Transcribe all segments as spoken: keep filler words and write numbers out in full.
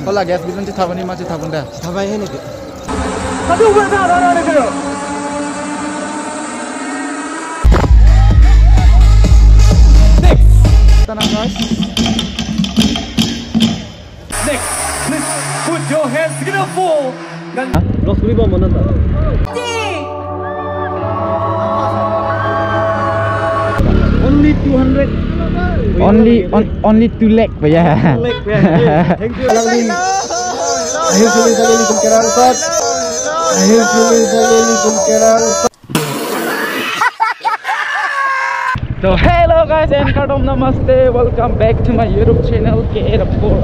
Hola, gas bill chethabon ma chethabon da? Thabai hai niki? Next. Tanang, guys. Next, please put your hands together for Gan- Hah? Loss kuri bom mana ta? Only two hundred. Only, on-, only two lakh, bhaiya. Lakh, bhaiya. Thank you. Ahir suli sali ni kum kerang sot. Ahir suli sali ni kum kerang sot. So hello guys and kardom namaste, welcome back to my YouTube channel K A Rapo.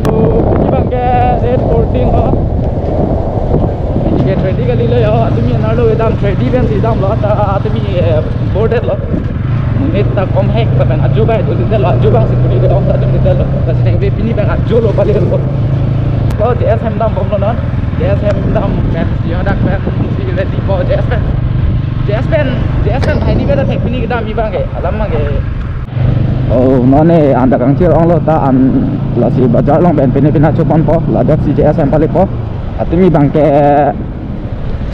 So pini abang ke eight fourteen lo. Pini ke tredi kali lo ya, atumi anerlo kedam tredi pen si damlo, ta atumi, eh, bored lo. Monit ta kom hek, ta pen ajo abang dundelo, ajo abang si pini kedam ta dundelo. Ta si nengve pini abang ajo lo balik lo. Oh, J S M dambomlo non. J S M dam pen si hadak pen si ready po J S pen. J S pen, J S pen hai ni beda thek pini kedam abang ke, alam abang ke. Oh, non ne anta kangchir onglo ta an lasi bazar along pen pine pina choponpo, ladak si J S M palepo. Atumi abang ke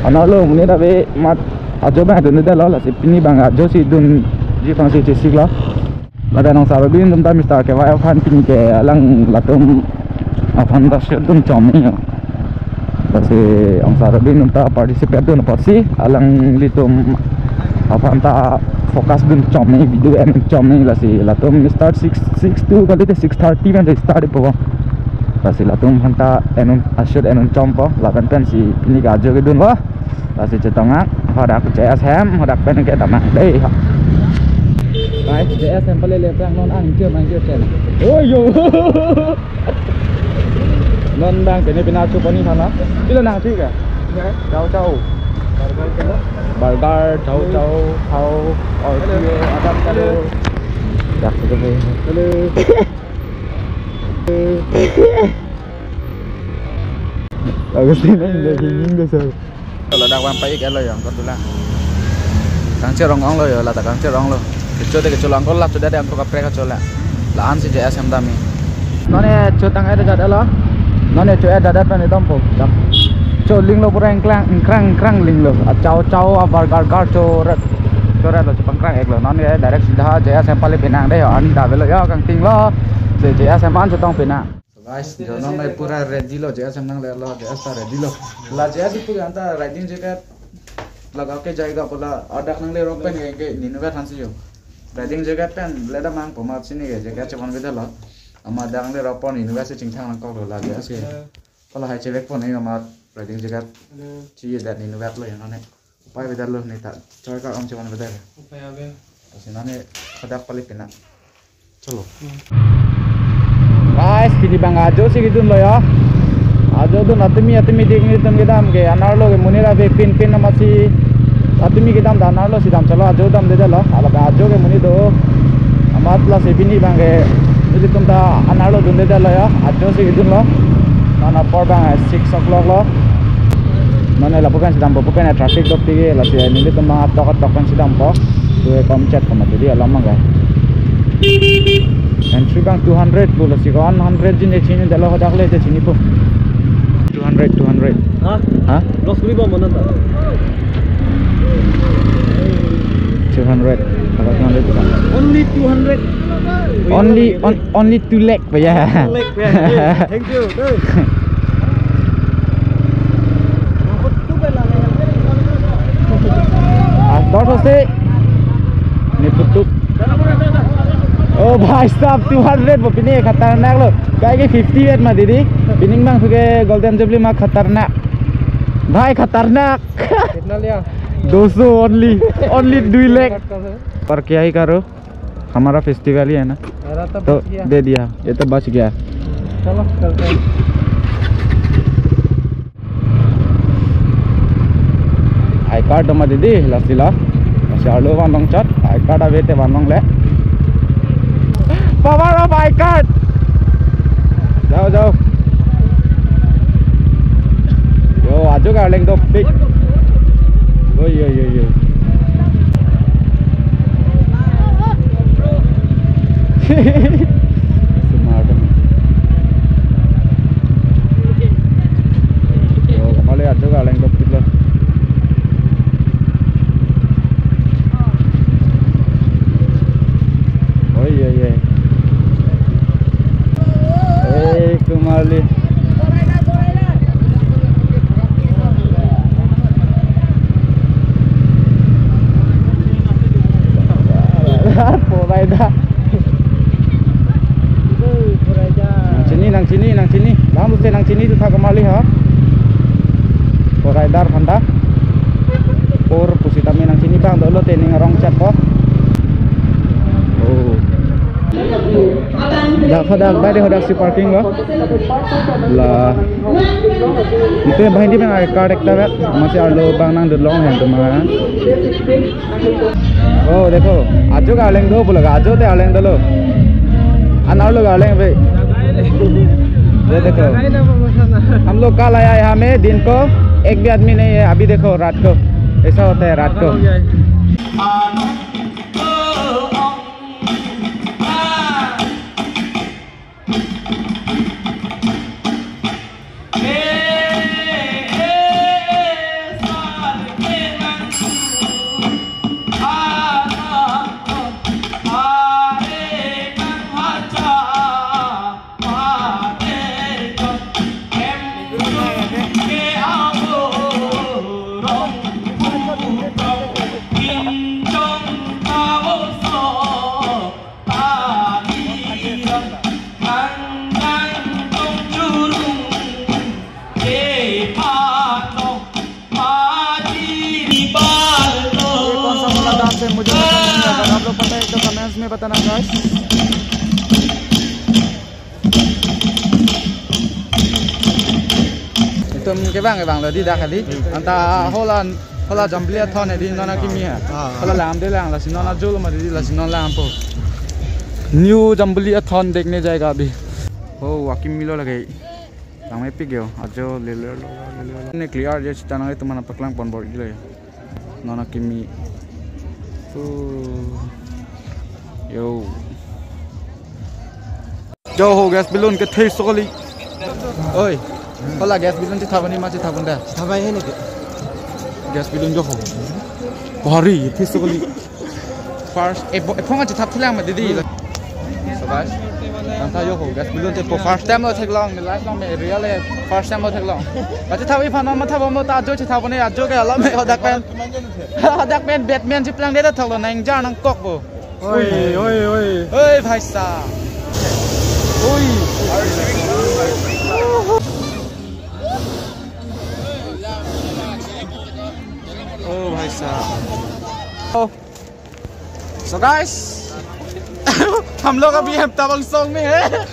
anerlo monit ave mat ajo abang dundelo, lasi pini abang ajo si dunji aphan si chesiklo. Lapen ongsar Robin atum ta Mister K Y aphan pini ke alang latum aphan ta shoot dun chom ni yo. Lasi ongsar Robin atum ta participate dun apotsi alanglitum aphan ta focus dun chom ni, video en chom ni, lasi latum start six, six to kali te six thirty pen start po. Lasi latum aphan ta en un, a shoot en un chompo, lapen pensi pini ke ajo kedunpo. Lasi chetong-ak, hadak J S M, hadak pen ke damnang dei ha. Guys, J S M palele pang non angkir mangkir chen. Oh yo. Non abang pine pina chopon ni sana. Pilo nangji ke? Ya. Chow chow. Burger kilo. Burger, chow chow, chow, or hello. Adam hello. Hello. Dak situ pe. Hello. Bagus ni, ini daging ini, sir. Ladak abang paik elo yang kotula. Kangchir ong-onglo yo, ladak kangchir onglo. Kecho de kecho lang kola, cho de de angko kaprek kecho la. La-an si J S M dam ni. Non ne cho tang-et jat elo. Non ne cho-et jat pen itom po. Cho linglo pura ingkrang, ingkrang, ingkrang linglo. A chow chow, a burger gar choret. Choret lo chepangkrang-iklo. Non ne direct sida J S M pale pinang de yo. Ani ta avelo yo kangtinglo. Si J S M an chetong pinang. Guys, jo non mai pura ready lo, J S M nanglelo, J S ta ready lo. La J S ipu anta riding jacket lagav ke jayega pu la, hadak nangle rok pen ke, ke ninu vet hansi yo. Riding jacket pen le damnangpo amat si ne ke jacket chepon beda lo. Amat hadak nangle rok pon ninu vet si chingthang nangkoklo la J S ke. Hala hai chevekpon ne amat riding jacket. Hello. Chiye dat ninu vet lo yo non ne. Upai beda lo ne ta. Choi ka om chepon beda. Upai ave. Lasi non ne hadak pale pinang. Chalo. Hmm. Guys, pini abang ajo si kedunlo ya. Ajo dun atumi, atumi dik nelitum kedam ke anerlo ke monit ave pin pin amat si atumi kedam ta anerlo si dam chalo ajo dam de de lo. Hala abang ajo ke monit do. Amat lasi pini abang ke nelitum ta anerlo dun de de lo ya. Ajo si kedunlo. Non apor abang six o'clock lo. Non ne lapu pen si dampo, pu pen traffic dopik ke, lasi nelitum abang atok atok pen si dampo. Tu e kom chet kom atudi alam abang ke. Entry abang two hundred pu, lasi ko one hundred jin je chinidetlo hadak le je chinipo. Two hundred, two hundred. Ha? Ha? Loss kuri bom mana ta? Two hundred. Hadak two hundred abang. Only two hundred. Only, on-, only two lakh. Bhaiya. Like, bhaiya. Thank you. Astor sose. Ne putuk. Oh, bhai sahab, two hundred bo pini khatarnak lo. Kai ke fifty eight ma didi. Pining abang suke Golden Jubilee ma khatarnak. Bhai khatarnak. Kitna liya? दो सौ only. Only दो लाख. और क्या ही करो? हमारा फेस्टिवल ही है ना? मेरा तो तो बच गया। दे दिया, ये तो बच गया। चलो, चलते हैं। I card doma didi, lasi lo. Lasi arlo van longchot, I card ave te van longle. Power of I card. Jao, jao. Yo, ajo ke arleng dopik. Oi, oi, oi, oi. Smart. Poraida. Poraida. Nangchini, nangchini, nangchini. Lam se nangchini tu thak kemali ha. Poraida phanta. Por pusitame nangchini abang dolo te ning arong chat ko. Oh. Dak hadak, bai de hadak si parking lo. La. Ite bahini abang card ekta vet. Masi arlo abang nangdolong hen tema. Oh, dekho. Ajo ke arleng do pu laga, ajo te arleng dolo. An arlo ke arleng ave. ये देखो, हम लोग कल आया यहाँ में, दिन को एक भी आदमी नहीं है। अभी देखो रात को, ऐसा होता है रात को। ये कौन सा वाला डांस है, मुझे पता नहीं है, अगर आप लोग पता है तो कमेंट्स में बताना guys. Itum kevang kevang lo di dak kali. Anta hola, hola Jambili Athon di non akimi ha. Ah. Hola lam de lang, lasi non ajol ma di, lasi non lampo. New Jambili Athon देखने जाएगा अभी. Oh, akimi lo lagi. Lang mepik yo, ajo lele lo, lele lo. Ne clear je sita nanglitum aphan paklang pon bor-i lo. Non akimi. Tu. Yo. Jo ho, gas balloon kethe so kali. Oi. Hola gas balloon chethap ani ma chethap un-e? Chethap hai ne ke? Gas balloon jo ho. Bhari, kethe so kali. First, eh, bo-, eh, phong chethap thelang ma didi. Sabas. Nang ta jo ho, gas balloon chepo first time lo theklong, last long me real e first time lo theklong. Ba chethap-i aphan non mathap mo ta ajo chethap ne, ajo ke alam me hadak pen. Hadak pen Batman cheplang de ta thaklo nang jar nangkok bo. Oi, oi, oi. Oi, bhai sahab. Oi. Oh, bhai sahab. Oh. So guys, हम लोग अभी हेमताबांगसोंग में है।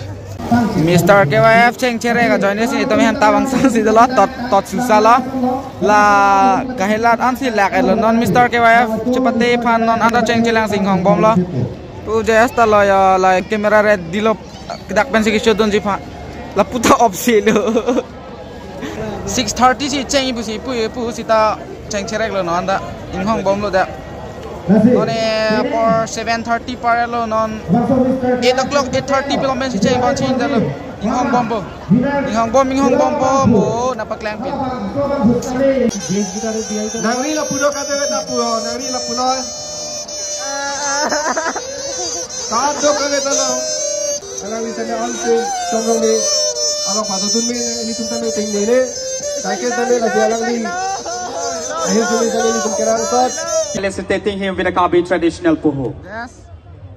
Mister K Y F chengcherek ajoine si itum Hemtabangsong si dolo, tot, tot susa lo. La kahilat ansi lak-et lo non Mister K Y F chepate aphan non anta chengchelang si inghong bomlo. Pu J S ta lo ya, la camera ready lo, dak pen si ke-shoot dunji aphan. Lapu ta off si lo. Six thirty si cheng ipu si, ipu, ipu sita chengcherek lo non anta inghong bomlo dak. Non apor seven thirty par lo non. Eight o'clock, eight thirty pi alam pen si cheng bon cheng dalo. Inghong bompo. Inghong bom, inghong bompo. Mo nangpaklangpin. Nangri lapu do kave ta pu, nangri lapu noi. Kadok kave ta lo. Alangli tame alse, chongrong ne, along padotun me, ilitum tame tengne ne, cycle tame lagi alangli. Ahin sumi tame ilitum kerang sat. Felicitating him with a Karbi traditional puhu. Yes,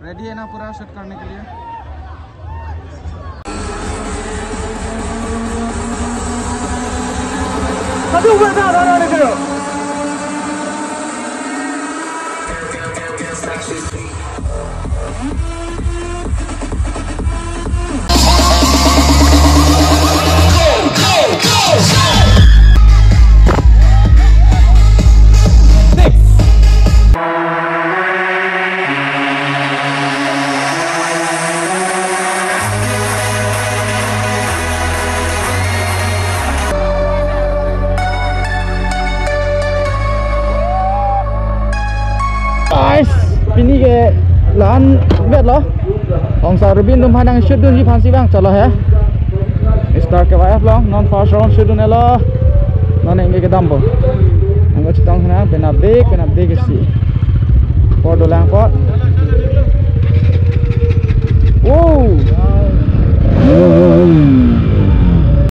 ready hai na pura shoot karne ke liye? Aduh, gue tak ada, ada, ada. Guys, pini ke la-an vet lo. Ongsa Rubin atum aphan nang shoot dunji aphan si vang chalo he. Mister K Y F along non first round shoot dun-e lo. Non ingke kedam po. Nang chetong hena penap dik, penap dik si. Por dolang pot.